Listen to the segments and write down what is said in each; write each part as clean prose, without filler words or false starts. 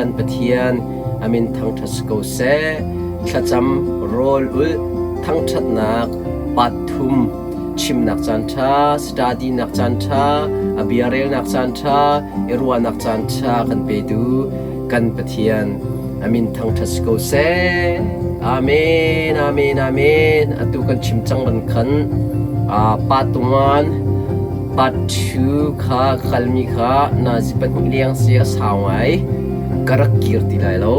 kan Pathian a min thangṭhat si ko seh. Thlacam, rawl ulh, thangṭhatnak, part thum, chimnak caanṭha, study-nak caanṭha, a bia relnak caanṭha, i ruahnak caanṭha kan petu kan Pathian a min thangṭhat si ko seh. Amen, amen, amen. Atu kan chim cang ban khan part 1, part 2 kha kalmi kha nazi pahnih leng si a sau ngai. Ka rak kir ti lai lo.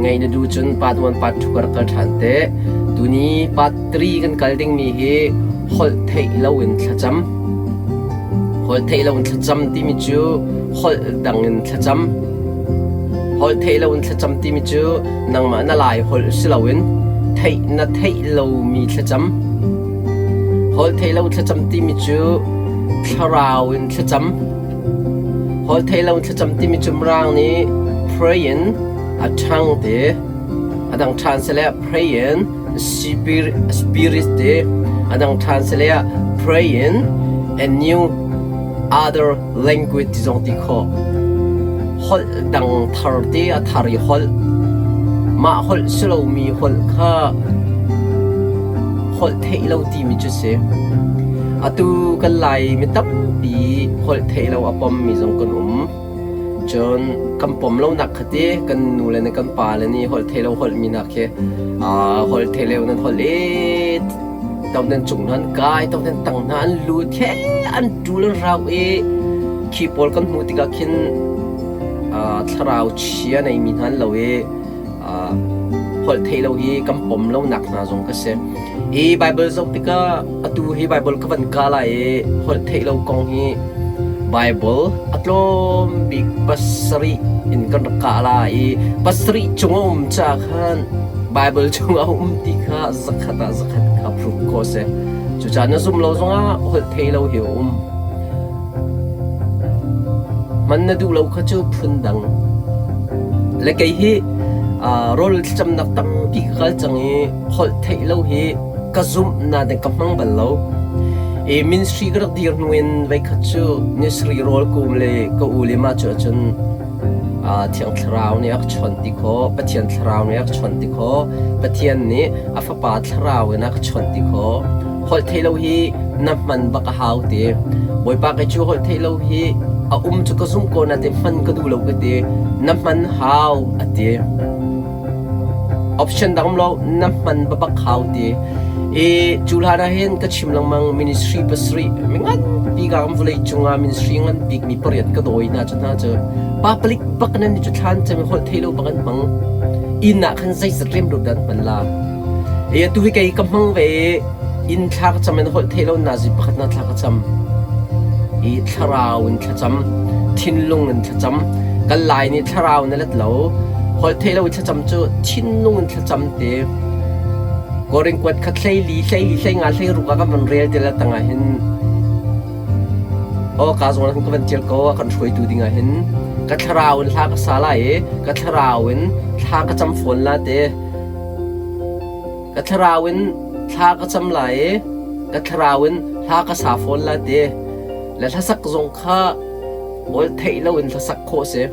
Ngei na duh cun part 1, part 2 ka rak kal ṭhan te. Tuni part 3 kan kal dingmi hi holh theih loin thlacam. Holh theih loin thlacam timi cu holh dang in thlacam. Holh theih loin thlacam timi cu nangmah na lai holh si loin theih na theih lomi thlacam. Holh theih lo thlacam timi cu thlarau in thlacam. Holh theih lo thlacam timi cu Mirang nih pray in a ṭhang te, a dang ṭhan sile pray in spirit te, a dang ṭhan sile pray in a new other language ti zong ti khawh. Holh dang thar te a thar i holh. Mah holh si lomi holh kha holh theih lo timi cu si. Atu kan Lai mi tampi holh theih lo a pommi zong kan um. Cun kan pom lonak kha ti kan nu le kan pa le nih holh theih lo holh mi nak khi holh theih lo nan holh i to nan cung nan kai to nan tang hna an lut he an ṭul an rau i khi pawl kan hmuh tikah khin thlarau chia nei mi hna an lo i holh theih lo hi kan pom lonak hna zong ka si. I Bible zoh tikah atu hi Bible ka van ka lai i holh theih lo kong hi Bible a tlawm bik pasarih in kan rak kah la i pasarih cung a um caah khan Bible chung a um ti kha zakhat ah zakhat kha proof khawh a si. Cucaah na zum lo zongah holh thei lo hi a um. Hman na duh lo kha cu phun dang. Le kei hi rawl thlacamnak tampi ka kal cang i holh theih lo hi ka zumh nain ka hmang bal lo. I ministry ka rak dir hnu in voikhat cu nisri rawl kum le ka u le mah cu ahcun Thiang Thlarau nih a ka chawnh ti khawh, Pathian Thlarau nih a ka chawnh ti khawh, Pathian nih a Fapa Thlarau in a ka chawnh ti khawh. Holh theih lo hi na hman bak a hau ti. Bawipa kei cu holh theih lo hi a um cu ka zumh ko nain hman ka duh lo ka ti. Na hman hau a ti. Option dang um lo na hman bak hau ti. I cu hlan ah hin ka chim lengmang ministry pasarih mi nganpi ka kan vawlei cungah ministry ngan bik mi pariat ka dawi hna cu hna cu pa palik bak nan ni cu thlan cem holh thei lo bak an hmang inn ah khan zeizat rem lo dan hman la E atu hi kei ka hmang ve i inn thla ka cam in holh theih lo nazi pakhat na thla ka cam i thlarau in thlacam thinlung in thlacam kan lai nih thlarau na let lo holh theih lo i thlacam cu thinlung in thlacam te Korin kuat khat hlei li hlei li hlei nga hlei ruk ah kan van rel te la tangah hin aw ka zong ka van tial ko a kan hruaitu dingah hin ka thlarau in hla ka sa lai i ka thlarau in thla ka cam fawn la te Ka thlarau in thla ka cam lai i ka thlarau in hla ka sa fawn lai ti le hlasak zong kha holh theih loin hlasak khawh a si.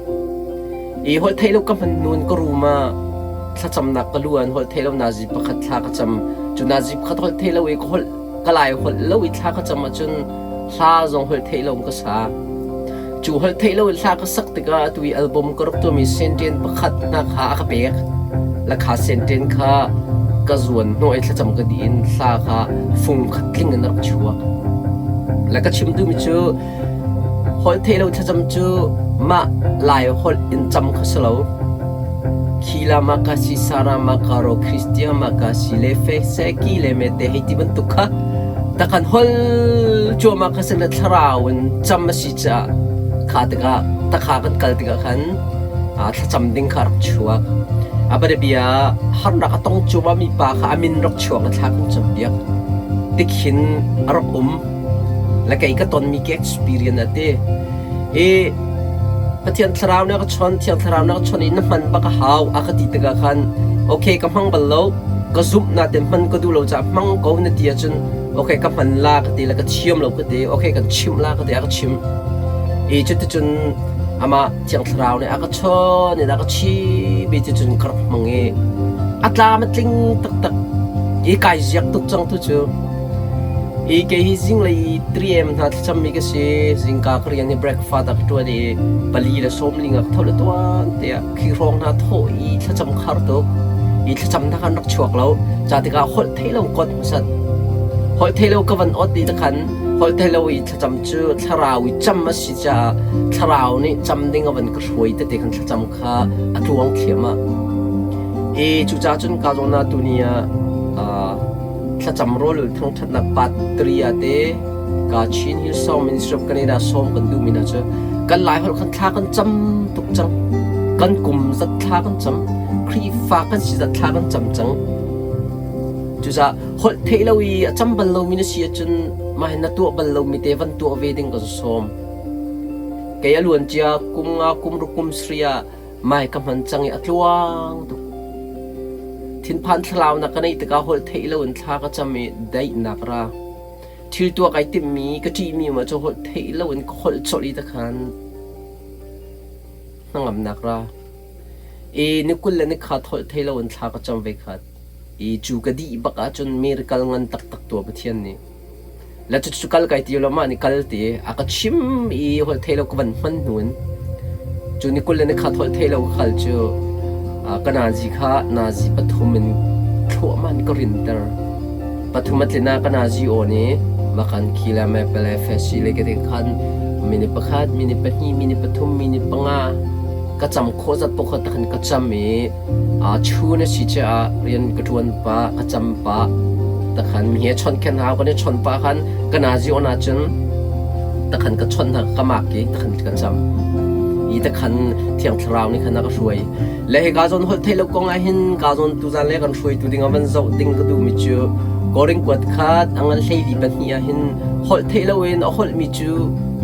I holh theih lo ka hman hnu in ka room ah thlacamnak ka luan holh theih lo nazi pakhat thla ka cam. Cu nazi pakhat holh theih lo i ka holh ka lai holh lo i thla ka cam ahcun hla zong holh theih lo in ka sa. Cu holh theih lo in hla ka sak tikah atu i album ka rak tuahmi senten pakhat hna kha a ka pek. Lakha senten kha ka zuan hnawh i thlacam ka dih in hla kha fung khat tling in a rak chuak. Le ka chim duhmi cu holh theih lo thlacam cu mah Lai holh in cam kha si lo. Khila makasi sara makaro Christian makasi le fe se ki le me te hei ti bantuk kha takhan hol cuahmah kha sin le thlarau in cam a si caah kha tikah takha kan kal tikah khan thlacam ding kha rak chuak. A bia harnak a tong cuahmah mi pa kha a min rak chuak na thla kan campiak. Tikhin a rak um. Le kei ka tonmi ke experience a ti. I Pathian thlarau nih a ka chawnh, Thiang Thlarau nih a ka chawnh i na hman bak a hau a ka ti tikah khan okay ka hmang bal lo, ka zumh nain hman ka duh lo caah hmang ko na ti ahcun okay ka hman la ka ti le ka thiam lo ka ti, okay kan chimh la ka ti a ka chimh. I cuticun Amah Thiang Thlarau nih a ka chawn in a ka chim i cucun ka rak hmang i a tlam a tling taktak i kai ziak tuk cang tu cu. I kei hi zinglei 3 am hna thlacammi ka si. Zingka ka rian hi breakfast a ka ṭuan i pali le sawmling ah ka tho le tuan tiah khi hrawng hna thawh i thlacam khar tuk. I thlacam hna khan rak chuak lo. Ca tikah holh theih lo kot hmasat. Holh theih lo ka van ot i takhan holh theih lo i thlacam cu thlarau i cam a si caah thlarau nih cam ding a van ka hruai tete khan thlacam kha a tluang thliam ah. I cucaah cun ka zawn ah tuni ah thlacam rawlul thangṭhatnak part 3 ah te ka Chin Hillsong Ministry of Canada sawm kan duhmi hna cu kan Laiholh khan thla kan cam tuk cang. Kan kum zat thla kan cam. Khrihfa kan si zat thla kan cam cang. Cucaah holh theih lo i a cam bal lomi na si ahcun mah hi na tuah bal lomi te van tuah ve ding kan sawm. Kei a luancia kum nga kum ruk kum sarih ah mai ka hman cang i a tluang tuk. Thinphan thlalaunak ka neih tikah holh theih loin thla ka cam i daihnak ra. Thil tuah kai timhmi ka ṭihmi um ahcun holh theih loin ka holh colh i takhan hnangamnak ra. I ni 20 le ni khat holh thei loin thla ka cam ve khat. I cu ka dih bak ahcun miracle ngan taktak tuah Pathian nih. Le cucu kal kai ti lo mah nih kal ti a ka chim i holh thei lo ka van hman hnu in cu ni 20 le ni khat holh thei lo ka kal cu ka nazi kha nazi pathum in thluahmah in ka rinter. Pathum a tlin ah ka nazi aw nih makan khi le mepele fesi le ka ti khan minute pakhat, minute pahnih, minute pathum, minute panga ka cam khawh zat paoh kha takhan ka cam i Chun a si caah rian ka ṭuan pah, ka cam pah. Takhan mi he chawnh khen hau kan i chawnh pah khan ka nazi on ahcun takhan ka chawnh hna ka mak i takhan ka cam. I takhan Thiang Thlarau nih khan a ka hruai. Le hika zawn holh theih lo kong ah hin ka zawn tuzan le kan hruaitu ding ah van zoh ding ka duhmi cu Korin kuat khat a ngan hleili pahnih ah hin holh theih loin a holhmi cu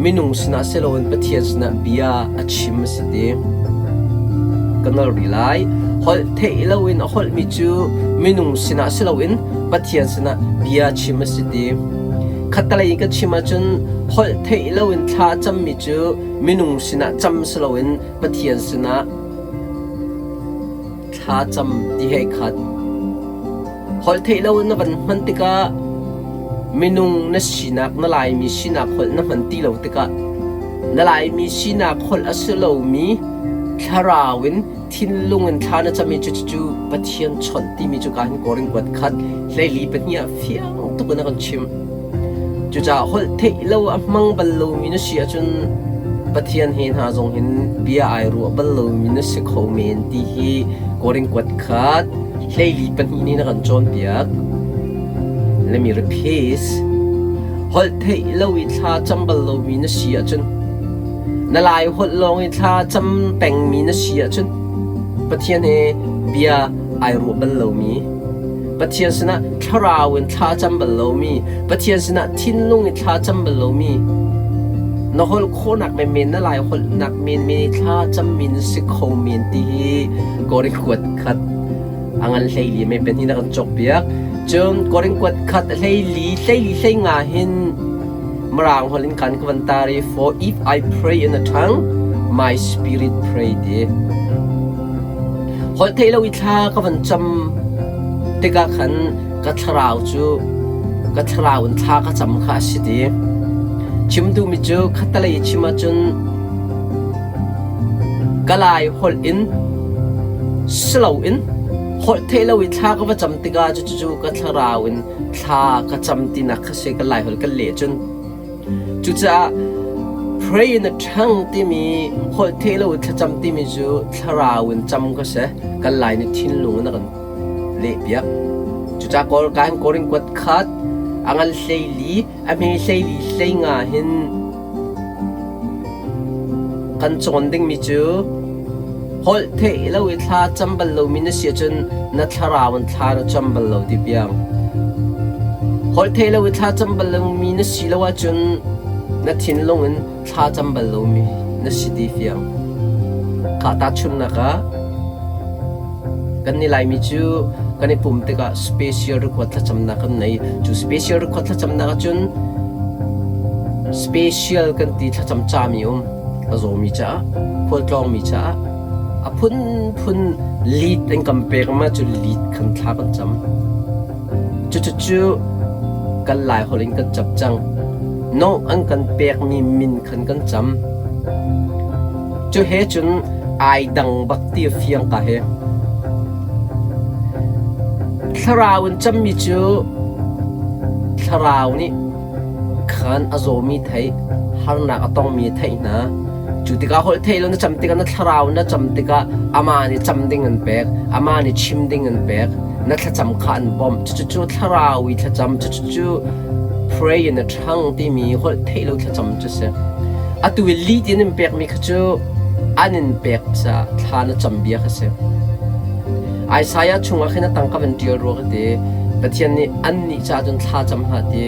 minung sinah si loin Pathian sinah bia a chim a si ti. Ka nol rih lai. Holh theih loin a holhmi cu minung sinah si loin Pathian sinah bia chim a si ti. Khattelei in ka chim ahcun holh theih loin thla a cammi cu minung sinah cam si loin Pathian sinah thla cam ti he khat. Holh theih lo na van hman tikah minung na sinak na Laimi sinak holh na hman ti lo tikah na Laimi sinak holh a si lomi thlarau in thinlung in thla na cami cu cucu Pathian chawnh timi cu ka hin Korin kuat khat hleili pahnih ah fiang tuk in a kan chimh. Cucaah holh theih lo a hmang bal lomi na si ahcun Pathian he hna zong hin bia ai ruah bal lomi na si kho men ti hi Korin kuat khat hleili pahnih nih na kan cawnpiak. Let me repeat. Holh theih lo i thla cam bal lomi na si ahcun na lai holh lawng i thla cam pengmi na si ahcun Pathian he bia ai ruah bal lomi Pathian sinah thlarau in thla cam bal lomi Pathian sinah thinlung i thla cam bal lomi na holh khawhnak menmen na lai holhnak menmen i thla cammi na si kho men ti hi Korin kuat khat a ngan hleili me pen hi na kan cawk piak cun Korin kuat khat hleili hleili hlei nga hin Mirang holh in kan ka van tar i for if I pray in a tongue my spirit pray ti Holh theih lo i thla ka van cam tikah khan ka thlarau cu ka thlarau in thla ka cam kha a si ti. Chim duhmi cu khattelei i chim ahcun ka lai holh in si loin holh theih lo i thla ka va cam tikah cucu ka thlarau in thla ka cam tinak kha si ka lai holh kan leh cun. Cucaah pray in a tongue timi holh theih lo thlacam timi cu thlarau in cam ka si. Kan lai nih thinlung in a kan lehpiak. Cucaah Kawl kan Korin kuat khat a ngan hleili a hme hleili hlei nga hin kan cawn dingmi cu Holh theih lo i thla cam bal lomi na si ahcun na thlarau in thla na cam bal lo ti piang. Holh theih lo i thla cam bal lomi na si lo ahcun na thinlung in thla cam bal lomi na si ti fiang. Khah tahchunhnak ah kan ni Laimi cu kan i pum tikah special record thlacamnak kan nei. Cu special record thlacamnak ahcun special kan ti thlacam cami um. A zawmi caah, khualtlawngmi caah a phunphun lead an kan pek ma cu lead khan thla kan cam. Cucucu kan Laiholh in kan cam cang. No an kan pekmi min khan kan cam. Cu he cun ai dang bak ti a fiang ka he. Thlarau in cammi cu thlarau nih khan a zawmi theih, harnak a tongmi a theih hna. Cu tikah holh theih lo na cam tikah na thlarau na cam tikah amah nih cam ding an pek, amah nih chim ding an pek, na thlacam kha an bawmh. Cucu thlarau i thlacam, cucu pray in a ṭhang timi holh theih lo thlacam cu si. Atu i lead in an pekmi kha cu an in pek caah thla na cam bia kha si. Isaiah chungah khin a tang ka van ṭial rua ka ti. Pathian nih annih caah cun thla cam hlah ti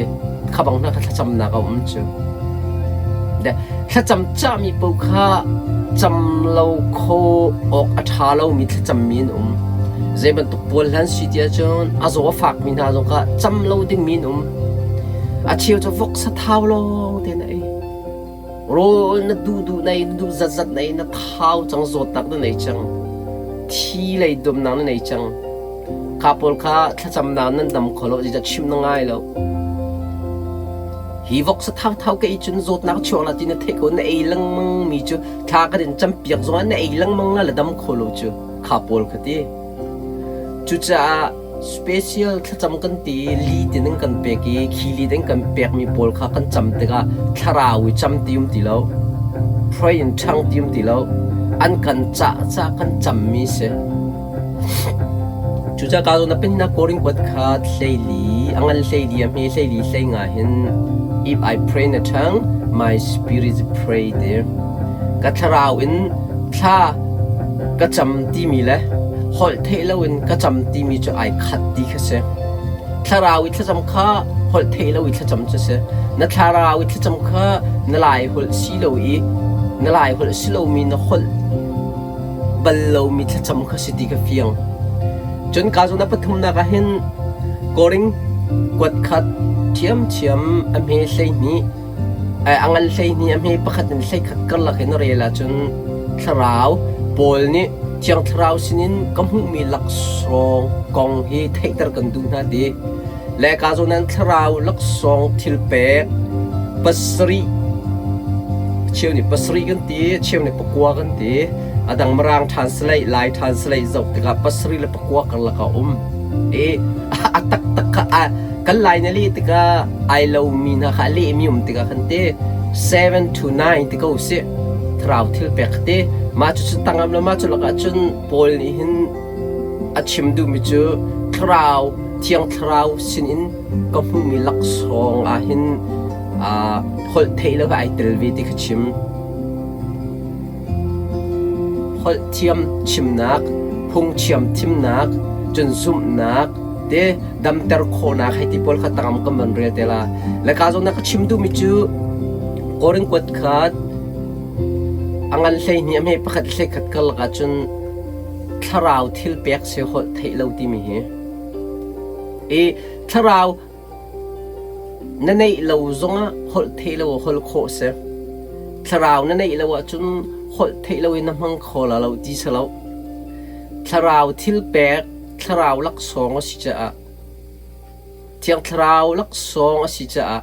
kha bang hna kha thlacamnak a um cu. Thlacam cahmi paoh kha cam lo kho awk a ṭha lomi thlacammi an um. Zei bantuk pawl hlan si ti ahcun a zaw a fakmi hna zong kha cam lo dingmi an um. A cheu cu voksa thau lawng te na ei. Rawl na duh duh na ei, na duh zatzat na ei, na thau cang, zawtnak na nei cang. Thi lei dumnak na nei cang. Kha pawl kha thlacamnak nan dam kho lo, zeicah chimh na ngai lo. Hi voksa thauthau ka ei cun zawtnak chuak la ti na theih ko na ei lengmang mi cu thla kan in campiak zongah na ei lengmang la la dam kho lo cu kha pawl kha ti. Cucaah special thlacam kan ti li tin in kan pek i khi li in kan pekmi pawl kha kan cam tikah thlarau i cam ti um ti lo pray in ṭhang ti um ti lo an kan cah cah kan cammi si. Cucaah ka zawn a pennak Korin kuat kha hleili, a ngan hleili, a hme hleili hlei nga hin if I pray na tongue, my spirit pray ti. Ka thlarau in thla ka cam timi le holh theih loin ka cam timi cu ai khat ti kha si. Thlarau i thlacam kha holh theih lo i thlacam cu si. Na thlarau i thlacam kha na lai holh si lo i na lai holh si lomi na holh bal lomi thlacam kha si ti ka fiang. Cun ka zawn a pathumnak ah hin Koring kuat khat ṭhiamṭhiam a hme 12 a ngan 12 a hme pakhat in 11 karlak in a rel ahcun thlarau Paul nih Thiang Thlarau sinin ka hmuhmi laksawng kong hi theihter kan duh hna ti. Le ka zawn an thlarau laksawng thil pek pasarih cheu nih pasarih kan ti cheu nih pakua kan ti a dang mirang translate lai translate zoh tikah pasarih le pakua karlak a um i a taktak kha kan lai na leh tikah ai lomi hna kha a lehmi um tikah khan ti 7 to 9 ti ko sih thlarau thil pek kha ti mah cu cu tangam le mah cu lakah cun Paul nih hin a chim duhmi cu thlarau thiang thlarau sinin ka hmuhmi laksawng ah hin holh theih lo ai tel ve ti kha chim. Holh thiam chimnak, phungchiam thimnak, cun zumhnak te damter khawhnak hei ti pawl kha tangam kan van rel te la. Le ka zawn na ka chim duhmi cu Korin kuat khat a ngan 12 a hme pakhat 11 karlak ahcun thlarau thil pek si holh theih lo timi hi. I thlarau na neih lo zongah holh theih lo holh khawh si. Thlarau na neih lo ahcun holh theih lo in na hmang kho la lo ti si lo. Thlarau thil pek, thlarau laksawng a si caah Thiang Thlarau laksawng a si caah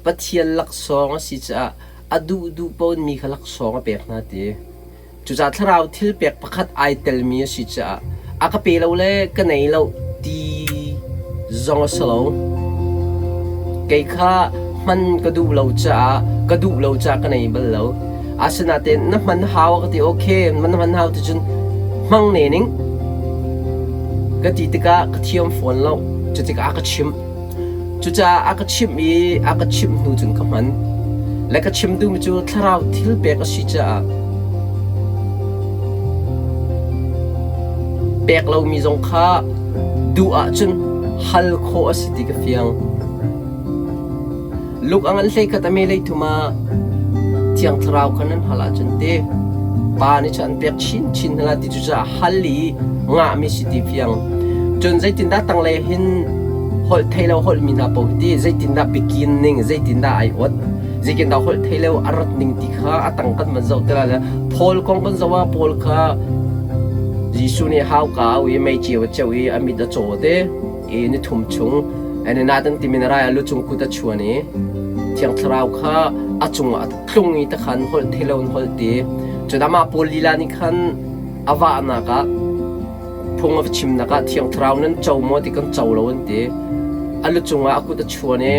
Pathian laksawng a si caah a duhduh paoh mi kha laksawng a pek hna ti. Cucaah thlarau thil pek pakhat ai telmi a si caah a ka pe lo le ka nei lo ti zong a si lo. Kei kha hman ka duh lo caah ka duh lo caah ka nei bal lo. Asinain na hman hau a ka ti okay na hman hau ti cun hmang ne ning ka ti tikah ka thiam fawn lo. Cu tikah a ka chimh. Cucaah a ka chimh i a ka chimh hnu cun ka hman. Le ka chim duhmi cu thlarau thil pek a si caah pek lomi zong kha duh ahcun hal khawh a si ti ka fiang. Luk a ngan 11 a me 33 ah Thiang Thlarau kha nan hal ahcun ti Pa nih cun an pek chinchin hna lai ti cucaah hal i ngahmi si ti fiang. Cun zeitindah tanglei hin holh thei lo holhmi hna paoh hi ti zeitindah bikin ning zeitindah ai ot. Zeitin dah holh thei lo a rat ning ti kha a tang kan van zoh te lai le Paul kong kan zoh ah Paul kha Jesuh nih hauka au i mei ceu a ceuh i a mit a caw te i ni thum chung Ananias timi na rai ah lucung kut a chuan i Thiang Thlarau kha a cungah a tlung i takhan holh thei lo in holh ti. Cun amah Paul lila nih khan a vahnak ah phung a va chimnak ah Thiang Thlarau nan co maw ti kan co lo an ti. A lu cungah a kut a chuan i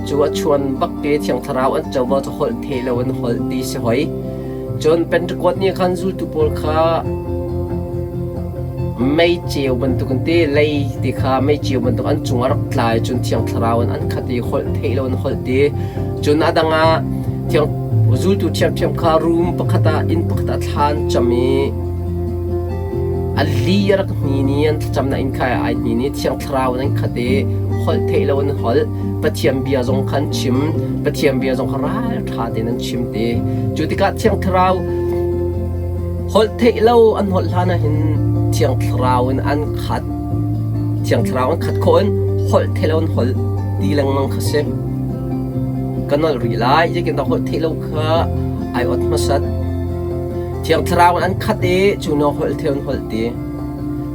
cu a chuan bak te Thiang Thlarau an co maw cu holh the lo in holh ti si hoi. Cun Pentecost ni khan zultu pawl kha mei ceu bantuk an ti, lei ti kha mei ceu bantuk an cung ah rak tla i cun Thiang Thlarau in an khat i holh theih lo in holh ti. Cun a dang ah thiang zultu ṭhiamṭhiam kha room pakhat ah inn pakhat ah thla an cam i A li a rak hnin i an thlacamnak inn kha ai hnin i Thiang Thlarau in an khat i holh theih lo in holh. Pathian bia zong kha an chim. Pathian bia zong kha ralṭha tein an chim ti. Cu tikah Thiang Thlarau holh theih lo an holh hlan ah hin Thiang Thlarau in an khat. Thiang Thlarau an khat khawh in holh theih lo in holh ti lengmang kha si. Ka nolh rih lai. Zeitindah holh theih lo kha ai ot hmasat. Thiang Thlarau in an khat i cu naw holh theu in holh ti.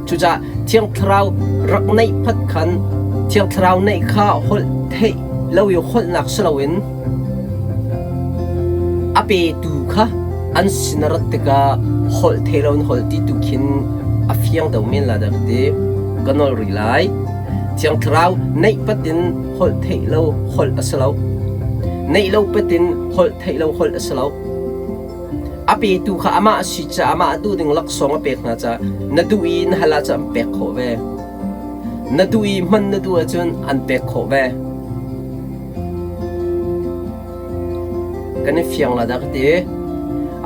Cucaah Thiang Thlarau rak neih phat khan Thiang Thlarau neih kha holh theih lo i holhnak si loin a petu kha an sin a rat tikah holh thei lo in holh ti tu khin a fiang deuh men la dah ka ti. Ka nolh rih lai. Thiang Thlarau neih pat in holh theih lo holh a si lo. Neih lo pat in holh theih lo holh a si lo. A petu kha amah a si caah amah a duh ding laksawng a pek hna caah na duh i na hal ahcun an pek khawh ve. Na duh i hman na duh ahcun an pek khawh ve. Kan i fiang la dah ka ti.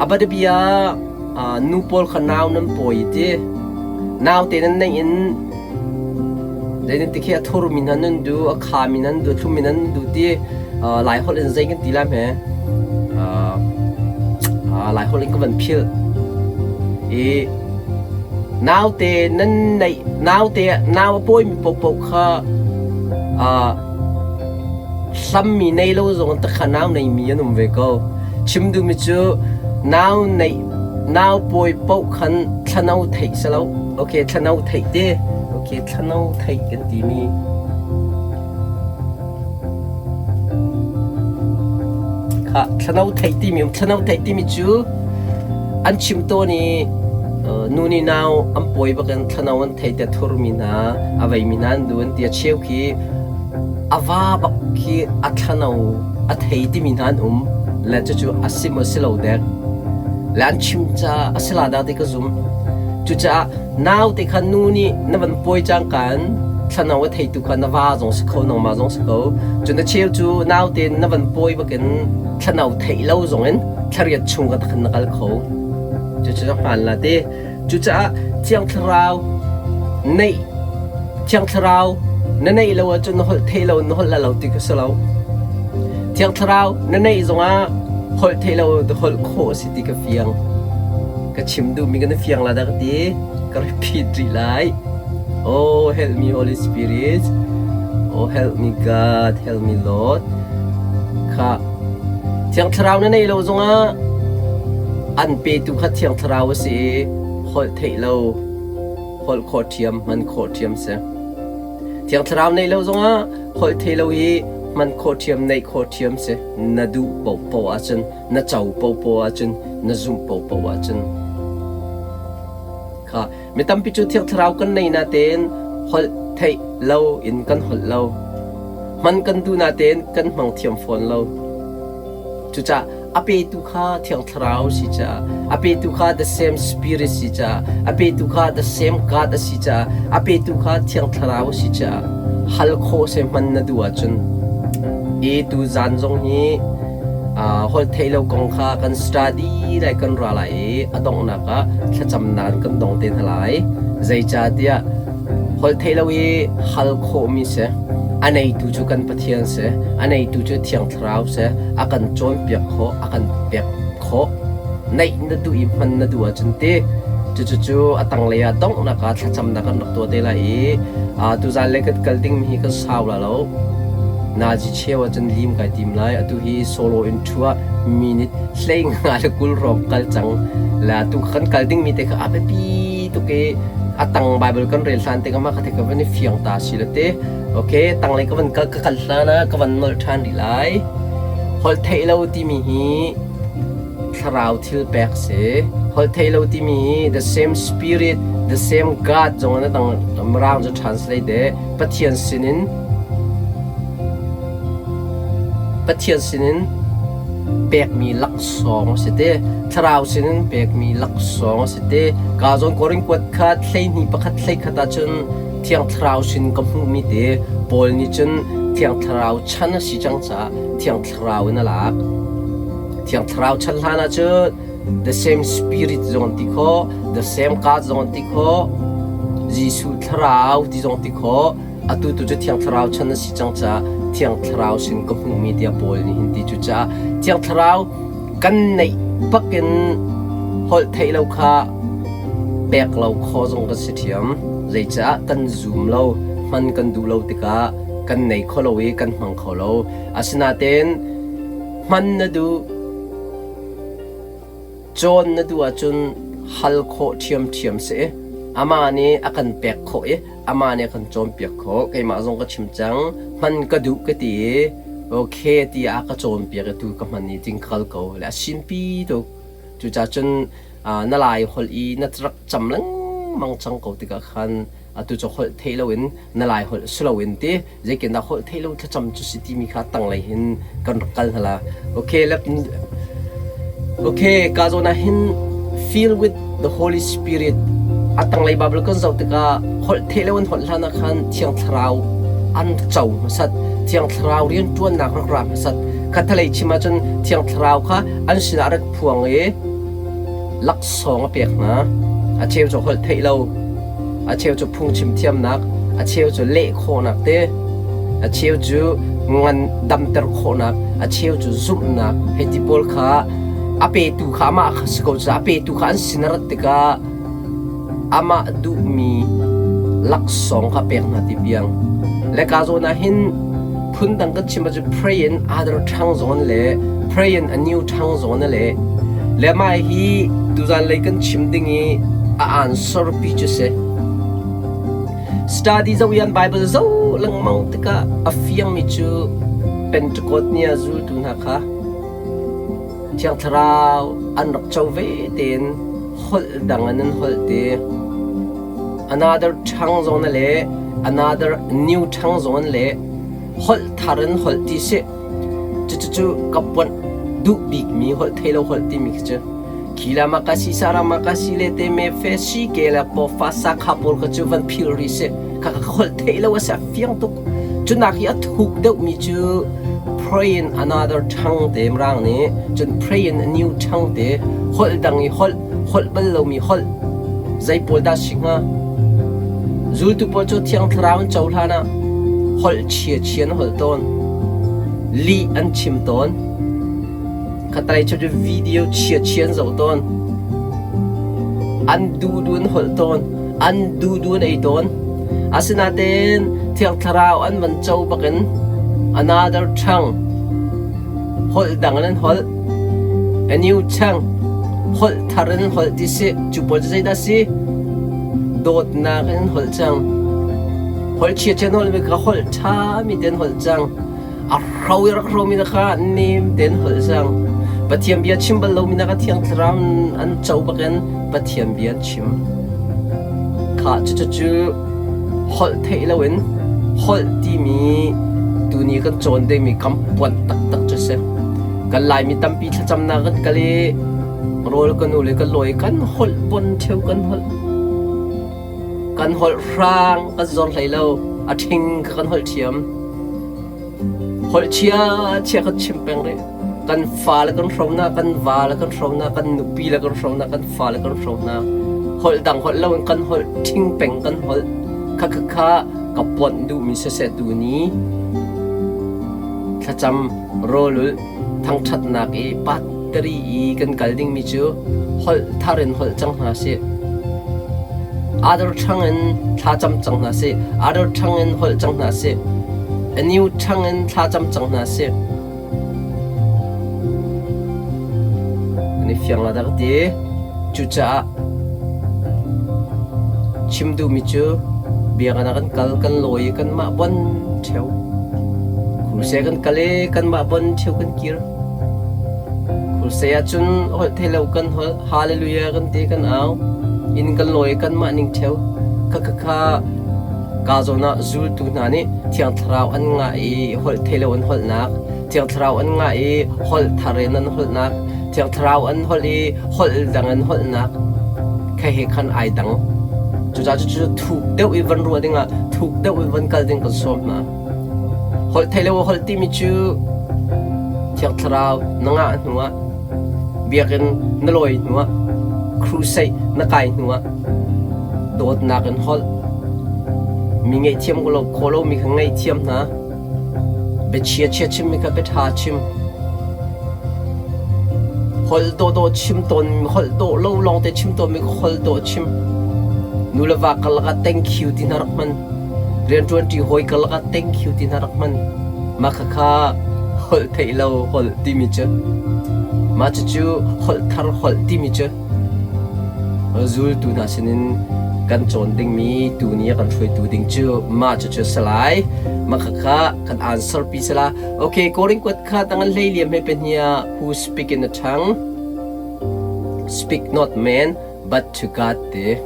A bianabia ah nu pawl kha nau nan pawi ti. Naute nan neih in Zeitintik hi a thurmi hna nan duh, a khami nan duh, a thlummi nan duh ti Laiholh in zei kan ti lai hme? Laiholh in ka van philh. I naute nan neih, naute nau a pawimi paohpaoh kha hlammi nei lo zong takha nau neimi an um ve ko. Chim duhmi cu nau neih nau pawi paoh khan thlano theih si lo. Okay, thlano theih te. Okay, thlano theih kan timi. Kha thlano theih timi um thlano theih timi cu an chim tawn i nu nih nau an pawi bakin thlano an thei te thurmi hna a veimi hna an du an ti a cheu khi a va bak khi a thlano a thei timi hna an um le cucu a si maw si lo dek le an chim ca a si la dah ti ka zum cucaah nau te kha nu nih na van pawi cangka in thlano a theitu kha na va zong si kho nangmah zong si ko cun a cheu cu nau te na van pawi bakin thlano theih lo zong in thlariat chung ka khan na kal kho cucu hmaan la ti Cucaah Thiang Thlarau neih Thiang Thlarau na neih lo ahcun na holh theih lo na holh la lo ti kha si lo. Thiang Thlarau na neih zongah holh theih lo na holh khawh a si ti ka fiang. Ka chim duhmi ka na fiang la dah ka ti. Ka repeat rih lai. Oh, help me Holy Spirit. Oh, help me God, help me Lord. Kha Thiang Thlarau na neih lo zongah an petu kha Thiang Thlarau a si i holh theih lo, holh khawh ṭhiam, hman khawh ṭhiam si. Thiang Thlarau neih lo zongah holh theih lo i hman khawh ṭhiam, neih khawh ṭhiam si. Na duh paohpaoh ahcun, na co paohpaoh ahcun, na zumh paohpaoh ahcun. Kha mi tampi cu Thiang Thlarau kan nei natein holh theih lo in kan holh lo. Hman kan duh natein kan hmang thiam fawn lo. Cucaah a petu kha Thiang Thlarau si caah, a petu kha the same Spirit si caah, a petu kha the same God a si caah, a petu kha Thiang Thlarau a si caah hal khawh se hman na duh ahcun i tu zan zong hi holh theih lo kong kha kan study lai kan ra lai i a donghnak ah thlacamnak kan dong te hna lai. Zeicahtiah holh theih lo i hal khawhmi si, a neitu cu kan Pathian si, a neitu cu Thiang Thlarau si, a kan cawnpiak khawh, a kan pek khawh. Neih na duh i hman na duh ahcun ti cucu a tanglei ah donghnak ah thlacamnak kan rak tuah te lai i tuzan le kan kal dingmi hi kan sau la lo. Nazi cheu ahcun lim kai tim lai. Atu hi solo in ṭhu ah minute 50 hrawng kal cang. La tu kan kal dingmi te kha a biapi tuk i a tang Bible kan rel hlan te ka mah kha te ka van i fiang ta si la te. Okay, tanglei ka van kal ka kal hlan ah ka van nolh ṭhan rih lai. Holh theih lo timi hi thlarau thil pek si. Holh theih lo timi hi the same spirit, the same God zong in a dang Mirang cu translate de Pathian sinin Pathian sinin pekmi laksawng a si te. Thlarau sinin pekmi laksawng a si te. Ka zawn Korin kuat kha 12 pakhat 11 ahcun Thiang Thlarau sin ka hmuhmi te Paul nih cun Thiang Thlarau chan a si cang caah Thiang Thlarau in a lak. Thiang Thlarau chan hlan ahcun the same spirit zong an ti khawh, the same God zong an ti khawh, Jesuh Thlarau ti zong ti khawh. Atu tu cu Thiang Thlarau chan a si cang caah Thiang Thlarau sin ka hmuhmi tiah Paul nih hin ti. Cucaah Thiang Thlarau kan neih bakin holh theih lo kha pek lo khawh zong kan si ṭhiam. Zeicah kan zum lo, hman kan duh lo tikah kan nei kho lo i kan hmang kho lo. Asinain hman na duh, cawn na duh ahcun hal khawh ṭhiamṭhiam si. Amah nih a kan pek khawh i amah nih a kan cawnpiak khawh. Keimah zong ka chim cang, hman ka duh ka ti i okay tiah a ka cawnpiak i tu ka hman i ting ka kal ko. Le a sinpi tuk. Cucaah cun na lai holh i na rak cam lengmang cang ko tikah khan atu cu holh theih loin na lai holh si loin ti zeitindah holh theih lo thlacam cu si timi kha tanglei hin kan rak kal hna la. Okay, let okay, ka zawn ah hin fill with the Holy Spirit a tanglei Bible kan zoh tikah holh theih lo in holh hlan ah khan Thiang Thlarau an co hmasat Thiang Thlarau rianṭuannak rak ra hmasat khathalei chim ahcun Thiang Thlarau kha an sinah rak phuang i laksawng a pek hna. A cheu cu holh theih lo, a cheu cu phungchim thiamnak, a cheu cu leh khawhnak te, a cheu cu ngan damter khawhnak, a cheu cu zumhnak hei ti pawl kha a petu kha amah kha si ko caah a petu kha an sin a rat tikah amah duhmi laksawng kha pek hna ti piang. Le ka zawn ah hin phundang kan chim ahcun pray in other tongue zawn le pray in a new tongue zawn le le mah hi tuzan lei kan chim ding i a answer pi cu si. Study zo yan Bible zo lengmang tikah a fiangmi cu Pentecost ni ah zultu hna kha Thiang Thlarau an rak co ve tein holh dang in an holh te. Another tongue zong na le another new tongue zong an le holh thar in holh ti si. Cucu ka puanh duh bikmi holh thei lo holh timi khi cu. Khi la makasi sara makasi le te me fe si ke la po fa sa kha pawl kha cu van phil ri si. Kha ka holh thei lo a si a fiang tuk. Cunak hi a thuk deuhmi cu pray in another tongue te mirang nih cun pray in a new tongue te holh dang i holh holh bal lomi holh zei pawl dah si hnga? Zultu pawl cu Thiang Thlarau an cohlan ah holh chia chia an holh tawn. Lih an chim tawn. Khatalei cu video chia chia an zoh tawn. An duhduh an holh tawn. An duhduh an ei tawn. Asinain Thiang Thlarau an van co bakin another tongue holh dang in an holh. A new tongue holh thar in holh ti si. Cu pawl cu zeidah si? Dawtnak in holh cang. Holh chia chia holh mi kha holh ṭha mi ten holh cang. A hro i rak hromi na kha nem tein holh cang. Pathian bia chim bal lomi na kha Thiang Thlarau an co bakin Pathian bia an chim. Kha cucu cu holh theih loin holh timi tuni kan cawn dingmi kam puanh taktak cu si. Kan Laimi tampi thlacamnak kan kal i rawl kan ul i kan lawi kan holh bon ṭheo kan holh. Kan holh hrang kan zor hlei lo, a ṭhing kha kan holh ṭhiam. Holh chia chia kan chim peng rih. Kan fa le kan hro hna, kan va le kan hro hna, kan nupi le kan hro hna, kan fa le kan hro hna. Holh dang holh loin kan holh ṭhing peng kan holh. Kha kha kha ka ponh duhmi siseh tuni thlacam rawlulh thangṭhatnak i pattari i kan kal dingmi cu holh thar in holh cang hna sih. Adar ṭhang in thlacam cang hna sih. Adar ṭhang in holh cang hna sih. A new ṭhang in thlacam cang hna sih. An i fiang la dah ka ti. Cucaah chim duhmi cu biakinn ah kan kal, kan lawi i kanmah bon ṭheo. Khurse kan kal i kanmah bon ṭheo kan kir. Khurse ahcun holh thei lo kan holh, hallelujah kan ti kan au. Inn kan lawi i kanmah ning ṭheo. Khakha Ka zawn ah zultu hna nih Thiang Thlarau an ngah i holh thei lo an holhnak, Thiang Thlarau an ngah i holh thar in an holhnak, Thiang Thlarau an holh i holh dang an holhnak kha he khan ai dang. Cucaah cucu thuk deuh i van ruah dingah thuk deuh i van kal ding kan sawm hna. Holh thei lo holh timi cu Thiang Thlarau na ngah hnuah biakinn na lawi hnuah crusade na kai hnuah Dawtnak in holh. Mi ngaihthiam khawh lomi kha ngaihthiam hna. Biachia chia chimmi kha biaṭha chim. Holh dawhdawh chim tawn, holh dawh lo lawngte chim tawnmi kha holh dawh chim. Nu le va karlak ah thank you ti hna rak hman. Rianṭuanṭi hawi karlak ah thank you ti hna rak hman. Mah khakha holh theih lo holh timi cu. Mah cucu holh thar holh timi cu. Zultu hna sinin kan cawn dingmi tuni a kan hruaitu ding cu mah cucu a si lai. Mah khakha kan answer pi si la. Okay, Korin kuat kha tang an hlei liam he pehnia who speak in a tongue speak not man but to God te.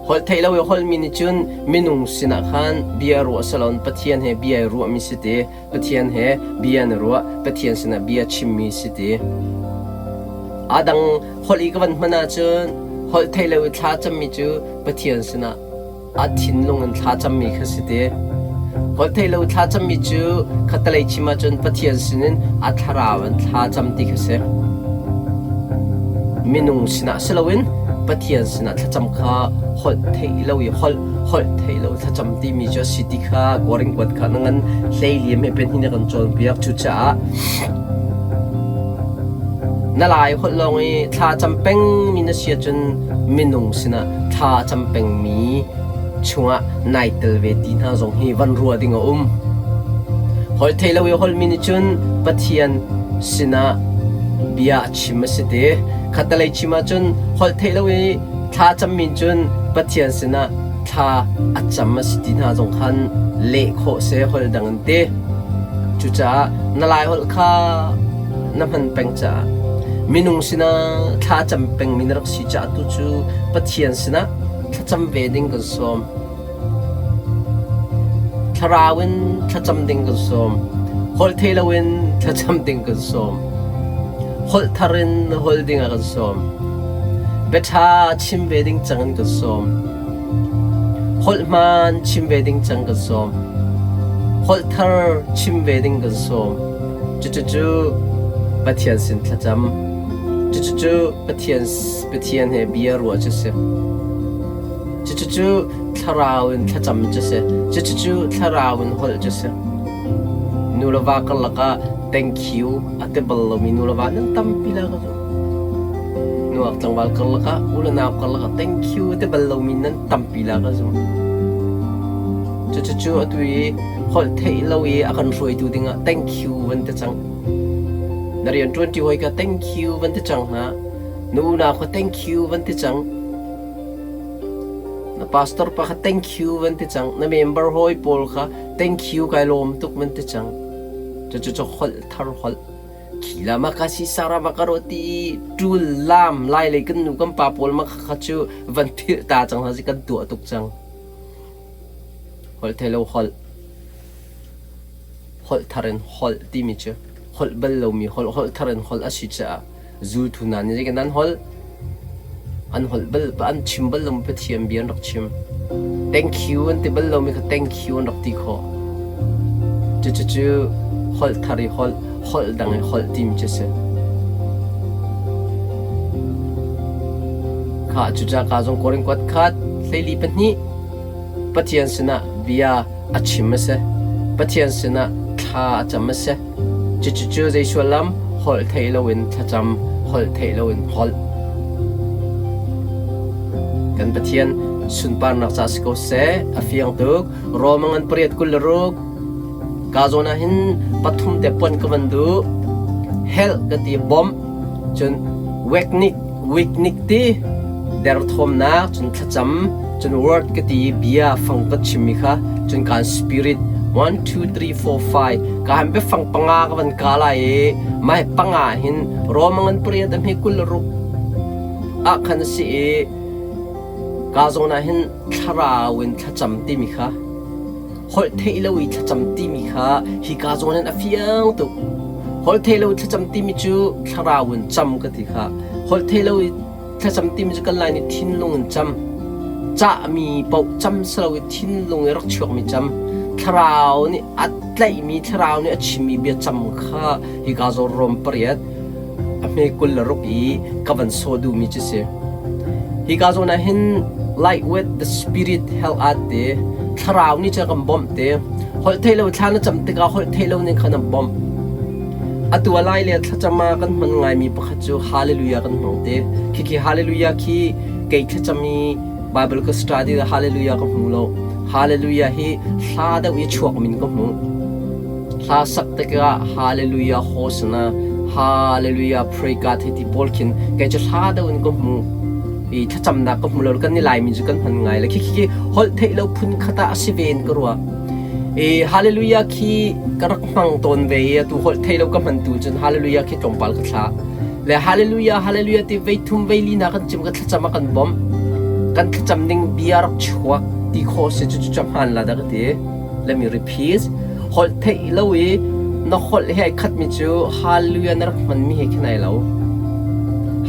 Holh theih lo i holhmi nih cun minung sinah khan bia ruah salon Pathian he bia i ruahmi si te. Pathian he bia na ruah, Pathian sinah bia chimmi si ti. A dang holh i ka van hman ahcun holh theih lo i thla cammi cu Pathian sinah a thinlung in thla cammi kha si ti. Holh theih lo thla cammi cu khattelei chim ahcun Pathian sinin a thlarau in thla cam ti kha si. Minung sinah si loin Pathian sinah thlacam kha holh theih lo i holh holh theih lo thlacam timi cu a si ti kha Korin kuat kha na ngan hlei liam he pen hin a kan cawnpiak. Cucaah na lai holh lawng i thla cam pengmi na si ahcun minung sinah thla a cam pengmi chungah nai tel ve ti hna zong hi van ruah ding a um. Holh theih lo i holhmi nih cun Pathian sinah bia a chim a si te. Khattelei chim ahcun holh theih lo i thla cammi cun Pathian sinah thla a cam a si ti hna zong khan leh khawh si holh dang in ti. Cucaah na Lai holh kha na hman peng caah minung sinah thla cam pengmi na rak si caah tu cu Pathian sinah thlacam ve ding kan sawm. Thlarau in thlacam ding kan sawm. Holh thei loin thlacam ding kan sawm. Holh thar in holh ding ah kan sawm. Biaṭha chim ve ding cang in kan sawm. Holh hmaan chim ve ding cang kan sawm. Holh thar chim ve ding kan sawm. Cucucu Pathian sin thlacam. Cucucu Pathian Pathian he bia ruah cu si. Cucucu thlarau in thlacam cu si. Cucucu thlarau in holh cu si. Nu le va karlak ah thank you a ti bal lomi nu le va nan tampi la ka zumh. Nuak tlangval karlak ah u le nau karlak ah thank you a ti bal lomi nan tampi la ka zumh. Cucucu atu i holh theih lo i a kan hruaitu dingah thank you van ti cang. Na rian ṭuanṭi hawi kha thank you van ti cang hna. Na unau kha thank you van ti cang. Na pastor pa kha thank you van ti cang. Na member hawi pawl kha thank you kai lawm tuk van ti cang. Cucu cu holh thar holh. Khila makasi sara makaro ti ṭul lam lai lei kan nu kan pa pawl ma kha cu van philh ta cang hna si kan tuah tuk cang. Holh thei lo holh. Holh thar in holh timi cu holh bal lomi holh holh thar in holh a si caah zultu hna nih zeitin an holh? An holh bal an chim bal lomi Pathian bia an rak chim. Thank you an ti bal lomi kha thank you an rak ti khawh. Cucucu holh thar i holh, holh dang i holh timi cu a si. Kha cucaah ka zong Korin kuat khat 22 Pathian sinah bia a chim a si. Pathian sinah thla a cam a si. Cucucu zei sullam? Holh theih loin thlacam, holh theih loin holh. Kan Pathian sunparnak ca si ko seh. A fiang tuk. Rom a ngan pariat 26. Ka zawn ah hin pathum te pon ka van duh. Helh ka ti bawmh, cun weknik, wiknik ti derthawmnak, cun thlacam, cun word ka ti bia fang ka chimmi kha, cun kan spirit 1 2 3 4 5 ka han biafang panga ka van ka lai i mai panga hin Rome ngan pariat a hme 26 ah khan a si i ka zawn ah hin thlarau in thlacam timi kha Holh theih lo i thlacam timi kha hika zawn in a fiang tuk. Holh theih lo i thlacam timi cu thlarau in cam ka ti kha. Holh theih lo i thlacam timi cu kan lai nih thinlung in cam. Cahmi paoh cam si lo i thinlung i rak chuakmi cam. Thlarau nih a tlaihmi, thlarau nih a chimmi bia cam kha hika zawn Rom pariat a hme 26 i ka van sawh duhmi cu si. Hika zawn ah hin light with the spirit hell at te thlarau nih cun kan bawmh te holh theih lo thla na cam tikah holh theih lo ning khan an bawmh. Atu a lai le thlacam ah kan hman ngaimi pakhat cu hallelujah kan hmang te. Khikhi hallelujah khi kei thlacam i Bible ka study hallelujah ka hmu lo. Hallelujah hi hla deuh i chuak min ka hmu. Hla sak tikah Hallelujah Hosanna Hallelujah Pray God hei ti pawl khin kei cu hla deuh in ka hmu i thlacamnak ka hmu lo kan ni Laimi cu kan hman ngai le khi khi holh theih lo phun khat ah a si ve in ka ruah. I Hallelujah khi ka rak hmang tawn ve i atu holh theih lo ka hman tu cun Hallelujah khi tlawmpal ka thlah. Le Hallelujah Hallelujah ti vei thum vei li na kan chim ka thlacam a kan bawmh. Kan thlacam ning bia rak chuak ti khawh si cu cu hmaan la dah ka ti. Let me repeat. Holh theih lo i na holh he ai khatmi cu Hallelujah na rak hmanmi he khin ai lo.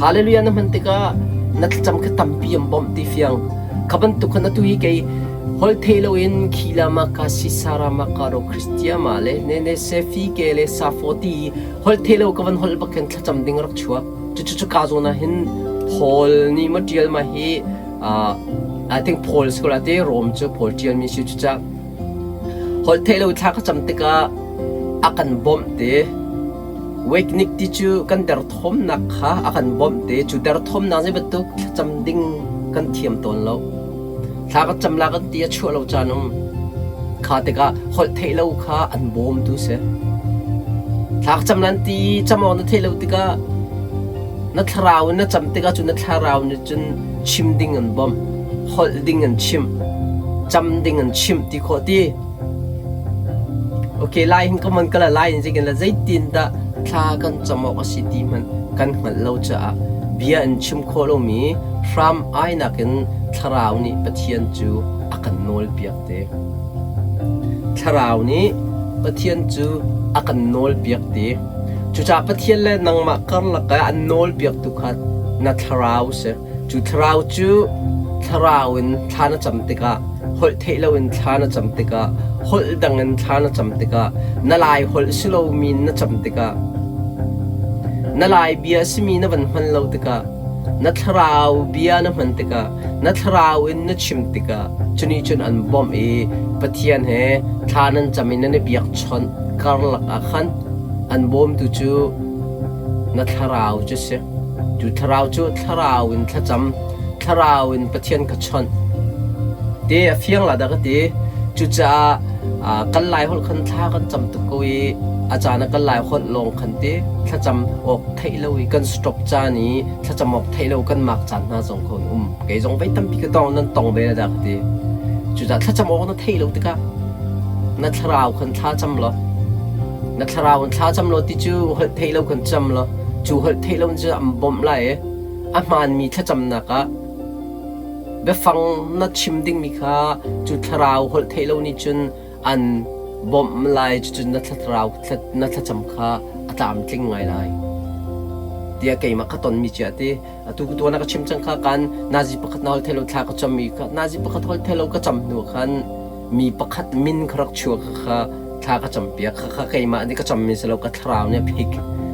Hallelujah na hman tikah na thlacam kha tampi an bawmh ti fiang. Kha bantuk khan atu hi kei holh theih loin khila ma ka si sara ma ka ro Christia ma le ne ne se fi ke le sa fo ti holh theih lo ka van holh bak khin thlacam ding rak chuak. Cu cu cu ka zawn ah hin Paul nih ma tial ma hi I think Paul si ko la te Rom cu Paul ṭialmi si cucah holh theih lo thla ka cam tikah a kan bawmh te Wakenik ti cu kan derthawmnak kha a kan bawmh te cu derthawmnak zei bantuk thlacam ding kan thiam tawn lo thla ka cam la kan ti a chuah lo caan um kha tikah holh theih lo kha an bawmtu si thla ka cam lan ti cam awk na theih lo tikah Na thlarau in na cam tikah cun na thlarau nih cun chim ding an bawmh, holh ding an chimh, cam ding an chimh ti khawh ti. Okay, lai hin ka mon kala lai in zeikin la zeitin dah thla kan cam awk a si ti hmanh kan hngalh lo caah bia in chim khawh lomi hram ai nakin thlarau nih Pathian cu a kan nawlpiak te. Thlarau nih Pathian cu a kan nawlpiak te. Cucaah Pathian le nangmah karlak ah an nawlpiaktu kha na thlarau a si. Cu thlarau cu thlarau in thla na cam tikah, holh theih loin thla na cam tikah, holh dang in thla na cam tikah, na Lai holh si lomi in na cam tikah, na Lai bia a simi na van hman lo tikah, na thlarau bia na hman tikah, na thlarau in na chim tikah, cu nih cun an bawmh i Pathian he thla nan cam i nan i biakchawnh karlak ah khan an bawmtu cu na thlarau cu si. Cu thlarau cu thlarau in thlacam, thlarau in Pathian ka chawnh. Te a fiang la dah ka ti. Cucaah kan Lai holh khan thla kan cam tuk ko i a caan ah kan Lai holh lawng khan te thlacam awk theih lo i kan stop caan i thlacam awk theih lo kan mak caan hna zong kho um. Kei zong voi tampi ka tong nan tong ve la dah ka ti. Cucaah thlacam awk na theih lo tikah Na thlarau khan thla cam law, na thlarau in thla cam law ti cu holh theih lo khan cam law, cu holh theih lo cu an bawmh lai i a hmaanmi thlacamnak ah biafang na chim dingmi kha cu thlarau holh theih lo nih cun an bawmh lai, cucun na thlarau na thlacam kha a tlamtling ngai lai. Tiah keimah ka tonmi cu a ti. Atu ka tuan ah ka chim cang kha kan nazi pakhat na holh theih lo thla ka cam i nazi pakhat holh theih lo ka cam hnu khan mi pakhat min kha rak chuak kha thla ka campiak kha kha keimah nih ka cammi si lo ka thlarau nih a phik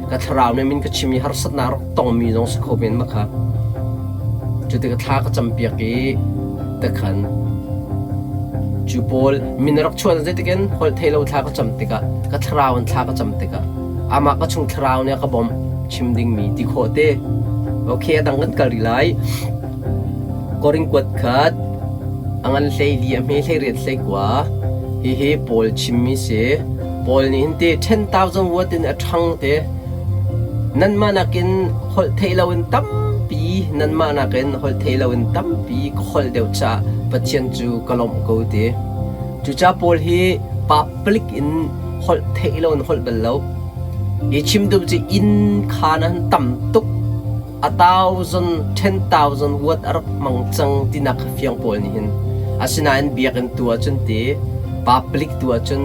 ka thlarau nih min ka chim i harsatnak rak tongmi zong si kho men ma kha cu tikah thla ka campiak i takhan cu pawl min rak chuan zeitikin holh theih lo thla ka cam tikah ka thlarau in thla ka cam tikah amah ka chung thlarau nih a ka bawmh chim dingmi ti khawh te okay a dang kan kal rih lai Korin kuat khat A ngan 14 a hme 18 hlei kua. Hihi Paul chimmi si. Paul nih hin ti 10,000 watt in a ṭhang te. Nanmah nakin holh theih loin tampi nanmah nakin holh theih loin tampi ka holh deuh caah Pathian cu ka lawmh ko ti. Cucaah Paul hi public in holh theih loin holh bal lo. Hi chim duh cu inn khaan ah tam tuk a thousand, 10,000 watt a rak hmang cang tinak kha fiang pawl nih hin. Asinain biakinn tu ahcun ti public tu ahcun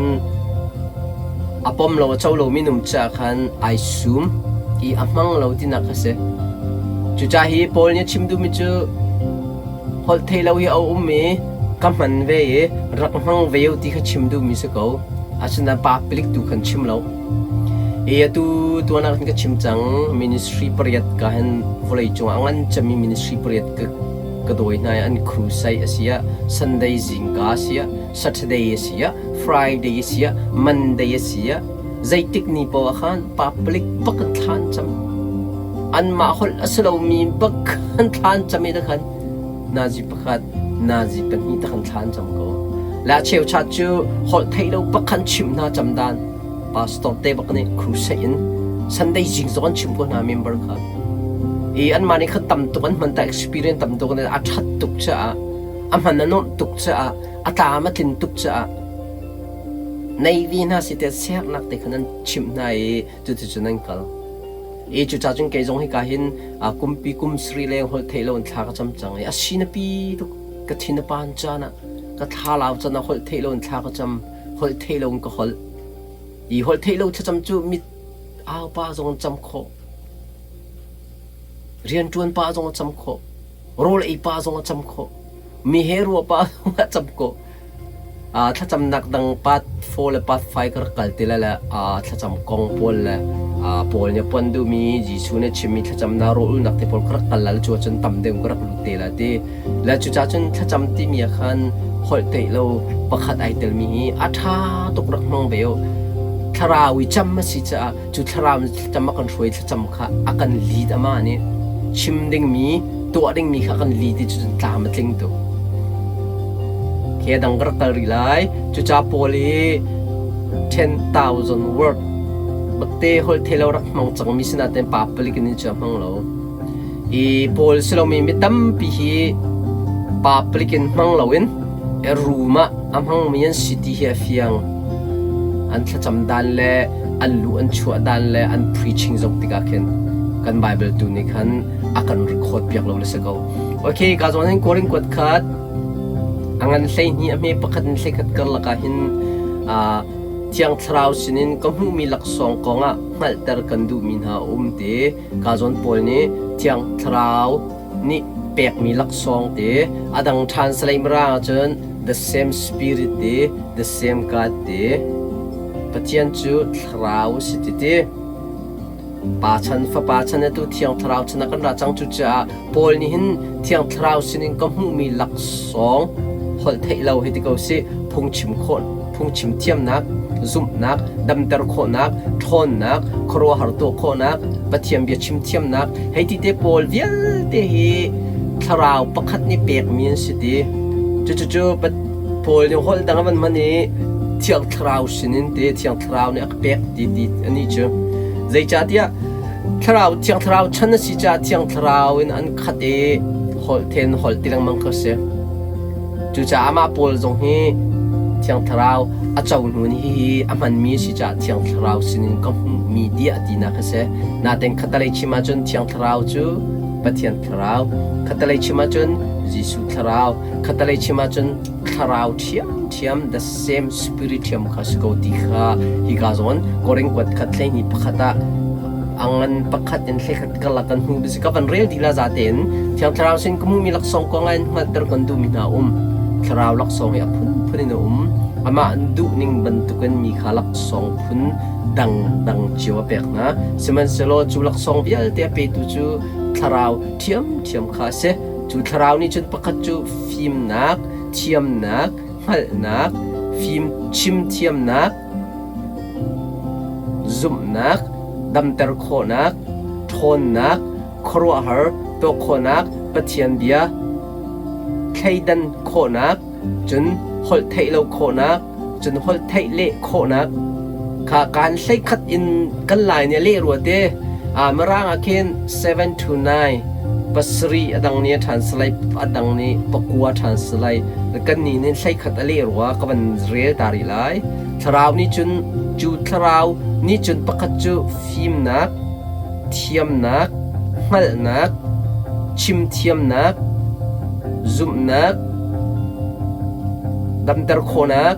a pom lo a co lo minung caah khan ai sum i a hmang lo tinak kha si. Cucaah hi Paul nih a chim duhmi cu holh theih lo hi a um i ka hman ve i rak hmang ve u ti kha chim duhmi si ko. Asinain public tu khan chim lo. I atu tuan ah khan ka chim cang ministry pariat ka hin vawlei cungah a ngan cemmi ministry pariat ka ka dawi hna i an crusade a si ah Sunday zingka a si ah Saturday a si ah Friday a si ah Monday a si ah zeitik ni paoh ah khan public bak an thlan cam anmah holh a si lomi bak an thlan cam i khan nazi pakhat nazi pahnih ta kan thlan cam ko la cheuchat cu holh theih lo bak khan chimh hna cam dan pastor te bak nih crusade in Sunday zing zong an chim ko hna member kha i anmah nih khan tam tuk an hman ta experience tam tuk a that tuk caah a hman a nuamh tuk caah a tlam a tlin tuk caah Navy hna si te sernak te khan an chimh hna i cuticun an kal i cucaah cun kei zong hika hin kumpi kum sri leng holh theih lo in thla ka cam cang i a sin a pi tuk ka thin a pan caan ah ka thlalau caan ah holh theih lo in thla ka cam holh theih lo in ka holh i holh theih lo thlacam cu mit au pa zong an cam khawh rianṭuan pa zong a cam khawh rawl ei pa zong a cam khawh mi he rua pa zong a cam khawh Thlacamnak dang part 4 le part 5 ka rak kal ti lai le thlacam kong pawl le Paul nih a puan duhmi Jesuh nih a chimmi thlacamnak rawlulnak te pawl ka rak kal lai cu ahcun tam deuh ka rak lut te lai ti. Le cucaah cun thlacam timi ah khan holh theih lo pakhat ai telmi hi a ṭha tuk rak hmang ve u. Thlarau i cam a si caah cu thlarau nih thlacam a kan hruai thlacam kha a kan lead amah nih chim dingmi tuah dingmi kha kan li ti cu tlam a tling tuk. Khi dang ka rak kal rih lai. Cuca pawl i 10,000 word bakte holh thelo rak hmang cangmi sinain pa palik in cu a hmang lo. I pawl silomi mi tampi hi pa palik in hmang loin room ah a hmangmi an si ti hi a fiang. An thlacam dan le an luh an chuah dan le an preaching zoh tikah khin kan Bible tu nih khan a kan record piak lo le si ko. Okay, ka zawn hin Korin kuat khat a ngan 12 a hme pakhat in 11 karlak ah hin Thiang Thlarau sinin ka hmuhmi laksawng kongah hngalhter kan duhmi hna a um ti ka zawn pawl nih Thiang Thlarau nih pekmi laksawng te a dang ṭhan salei mirang ahcun the same spirit te the same God te Pathian cu thlarau a si ti ti Pa chan Fapa chan atu Thiang Thlarau chan ah kan ra cang cucaah Paul nih hin Thiang Thlarau sinin ka hmuhmi laksawng holh theih lo hei ti ko sih phungchim khawh phungchim thiamnak zumhnak damter khawhnak ṭhawnnak khuaruahhar tuah khawhnak Pathian bia chim thiamnak hei ti te pawl vialte hi thlarau pakhat nih pekmi an si ti cucu Paul nih holh dang a van hman i Thiang Thlarau sinin te Thiang Thlarau nih a ka pek ti ti anih cu zeicahtiah Thlarau Thiang Thlarau chan a si caah Thiang Thlarau in an khat i holh then holh ti lengmang kha si. Cucaah amah Paul zong hi Thiang Thlarau a co hnu in hihi a hmanmi a si caah Thiang Thlarau sinin ka hmuhmi tiah tinak a si. Nain khatalei chim ahcun Thiang Thlarau cu Pathian Thlarau, khatalei chim ahcun Jesuh Thlarau, khatalei chim ahcun Thlarau ṭhiamṭhiam the same spirit ṭhiam kha si ko ti kha hika zawn Korin kuat khat 12 pakhat ah a ngan pakhat in 11 karlak kan hmu ka van rel dih la za tein Thiang Thlarau sin ka hmuhmi laksawng kong ah in hngalhter kan duhmi hna um. Thlarau laksawng hi a phunphun in a um. Amah duhning bantukin mi kha laksawng phun dangdang cio a pek hna. Sihmanhsehlaw cu laksawng vialte a petu cu Thlarau ṭhiamṭhiam kha a si. Cu Thlarau nih cun pakhat cu fimnak, thiamnak, hngalhnak, fim chimthiamnak, zumhnak, damter khawhnak, ṭhawnnak, khuaruahhar tuah khawhnak, Pathian bia thleidan khawhnak, cun holh theih lo khawhnak, cun holh theih leh khawhnak. Kha kaan 11 in kan lai nih a leh rua te. Mirang ah khin 7 to 9 pasarih a dang nih a ṭhan salai a dang nih pakua ṭhan salai kan nih nih 11 a leh rua ka van rel ta rih lai. Thlarau nih cun cu thlarau nih cun pakhat cu fimnak, thiamnak, hngalhnak, chimthiamnak, zumhnak, damter khawhnak,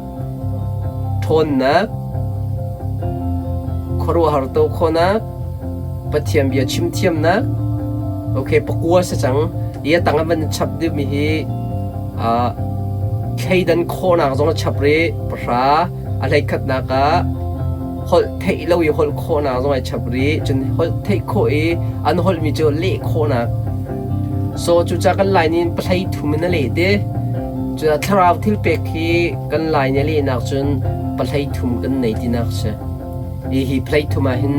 ṭhawnnak, khuaruahhar to khawhnak, Pathian bia chimthiamnak, okay pakua si cang. I a tang ah van chap deuhmi hi thleidan khawhnak zong a chap rih. Pahra a hleikhatnak ah holh theih lo i holh khawhnak zong ai chap rih. Cun holh theih khawh i an holhmi cu leh khawhnak. So cucaah kan Lai nih pahlei thum in a leh te. Cucaah thlarau thil pek hi kan Lai nih a lehnak cun pahlei thum kan nei tinak si. Hi hi plate thum ah hin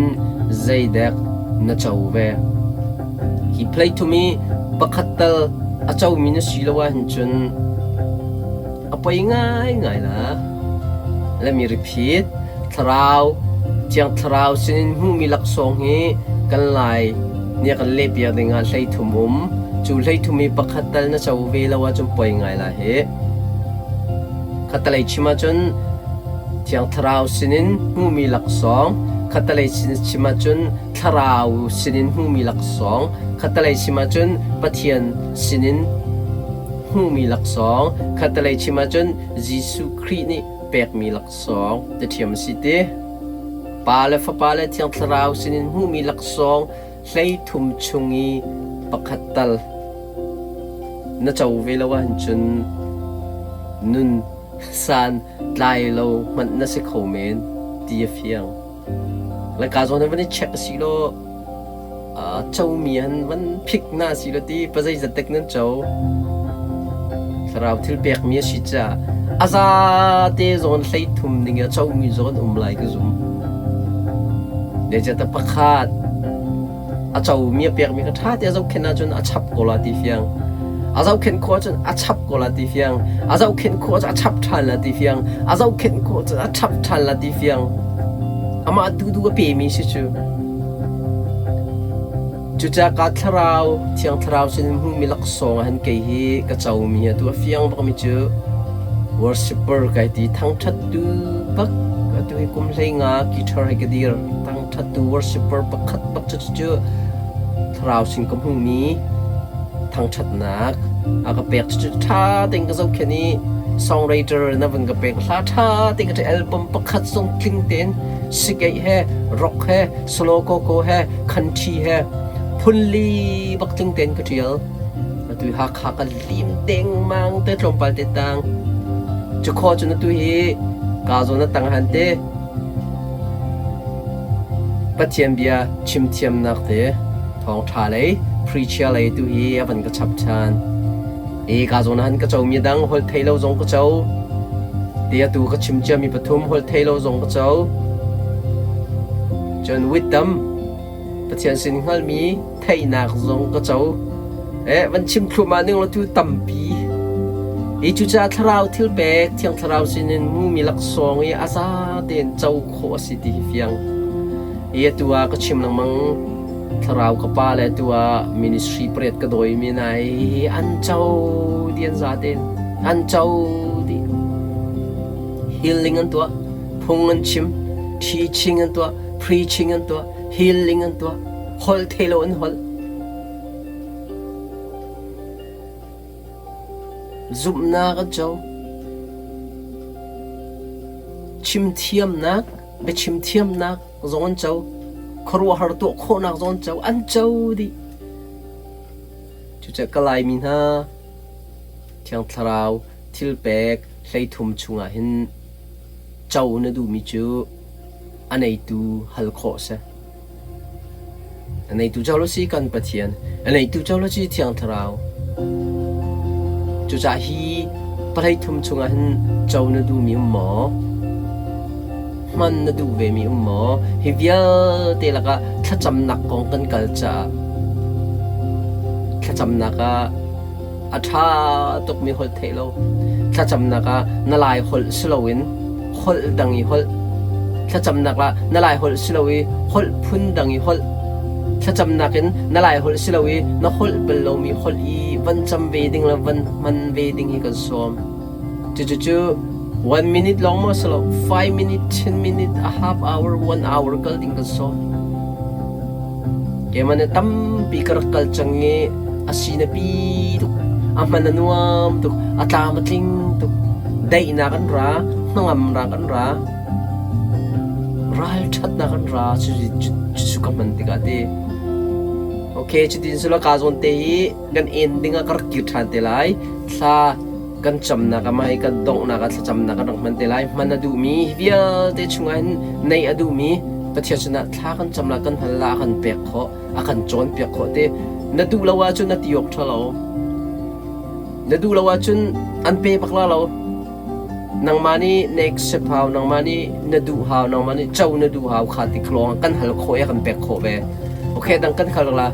zeidek na co ve? Hi plate thum i pakhat tal a comi na si lo ahhin cun a poi ngaingai la. Let me repeat. Thlarau, Thiang Thlarau sinin hmuhmi laksawng hi kan Lai nih a kan lehpiak dingah hleithum um. Cu hleithum i pakhat tal na co ve lo ahcun poi ngai la hih. Khattelei chim ahcun Thiang Thlarau sinin hmuhmi laksawng, khattelei chim ahcun Thlarau sinin hmuhmi laksawng, khattelei chim ahcun Pathian sinin hmuhmi laksawng, khattelei chim ahcun Jesuh Khrih nih pekmi laksawng ti ṭhiam a si ti. Pa le Fapa le Thiang Thlarau sinin hmuhmi laksawng 13 chung i pakhat tal na co ve lo ahcun nun san tlai lo hmanh na si kho men ti a fiang. Laka zawn van i check a si law comi han van phik na si lo ti pazeizat tek nan co. Thlarau thil pekmi a si caah a zate zawn 13 ning i a comi zawn um lai ka zum. Zeicahtiah pakhat a comi a pekmi kha ṭha te a zohkhenh ahcun a chap ko la ti fiang. A zohkhenh khawh ahcun a chap ko la ti fiang. A zohkhenh khawh ahcun a chap ṭhan la ti fiang. A zohkhenh khawh ahcun a chap ṭhan la ti fiang. Amah duhduh a pemi si cu. Cucaah ka thlarau, Thiang Thlarau sin hmuhmi laksawng ah hin kei hi ka comi atu a fiang bakmi cu worshipper kai ti thangṭhattu bak atu hi kum 15 guitar he ka dir thangṭhattu worshipper pakhat bak cu cu thlarau sin ka hmuhmi thangṭhatnak a ka pek cu ṭha tein ka zohkhenh i songwriter na vun ka pek hla ṭha tein ka album pakhat zong tling tein sikeih he rock he solo koko he country he phunli bak tling tein ka ṭial atu Hakha ka lim dengmang te tlawmpal te tang cu khaw cun atu hi ka zawn a tang han te Pathian bia chim thiamnak te thawngṭha lei preacher lei tu hi a van ka chap ṭhan i ka zawn han ka co mi dang holh thei lo zong ka co ti atu ka chim cia mi pathum holh thei lo zong ka co cun wisdom Pathian sin hngalmi theihnak zong ka co. Eh, van chim thluahmah ning law tu tampi. I cucaah thlarau thil pek, Thiang Thlarau sinin hmumi laksawng i a za tein co khawh a si ti hi fiang. I atu ah ka chim lengmang thlarau ka pa le atu ah ministry pariat ka dawimi hna hi an co di an za tein an co dih. Healing an tuah, phung an chim, teaching an tuah, preaching an tuah, healing an tuah, holh thei lo an holh. Zumhnak an co. Chimthiamnak, biachim thiamnak zong an co. Khuaruahhar tuah khawhnak zong an co. An co dih. Cucaah ka Laimi hna, Thiang Thlarau thilpek 13 chungah hin co na duhmi cu a neitu hal khawh a si. A neitu co lo si kan Pathian, a neitu co lo si Thiang Thlarau. Cucaah hi pahlei thum chungah hin co na duhmi um maw? Hman na duh vemi um maw? Hi vialte lakah thlacamnak kong kan kal caah thlacamnak ah a ṭha tukmi holh theih lo. Thlacamnak ah na lai holh si loin holh dang i holh. Thlacamnak ah na Lai holh si lo i holh phun dang i holh. Thlacamnak in na Lai holh si lo i na holh bal lomi holh i van cam ve ding le van hman ve ding hi kan sawm. Cucucu 1 minute lawng maw si lo, 5 minute, 10 minute, a half hour, 1 hour kal ding kan sawm. Keimah nih tampi ka rak kal cang i a si na pi tuk, a hman a nuam tuk, a tlam a tling tuk. Daihnak an ra, hnangamnak an ra, ralṭhatnak an ra, cucu ka hman tikah ti. Okay, cutin sula ka zawn te i kan en ding ah ka rak kir ṭhan te lai. Thla kan camnak ah mah hi kan donghnak ah thlacamnak kan rak hman te lai. Hman a duhmi hi vialte chungah hin neih a duhmi Pathian sinah thla kan cam la, kan hal la, a kan pek khawh, a kan cawnpiak khawh te. Na duh lo ahcun na ti awk ṭha lo. Na duh lo ahcun an pe bak la lo. Nangmah nih na accept hau, nangmah nih na duh hau, nangmah nih co na duh hau kha ti lawng kan hal khawh i a kan pek khawh ve. Okay, dang kan hal la.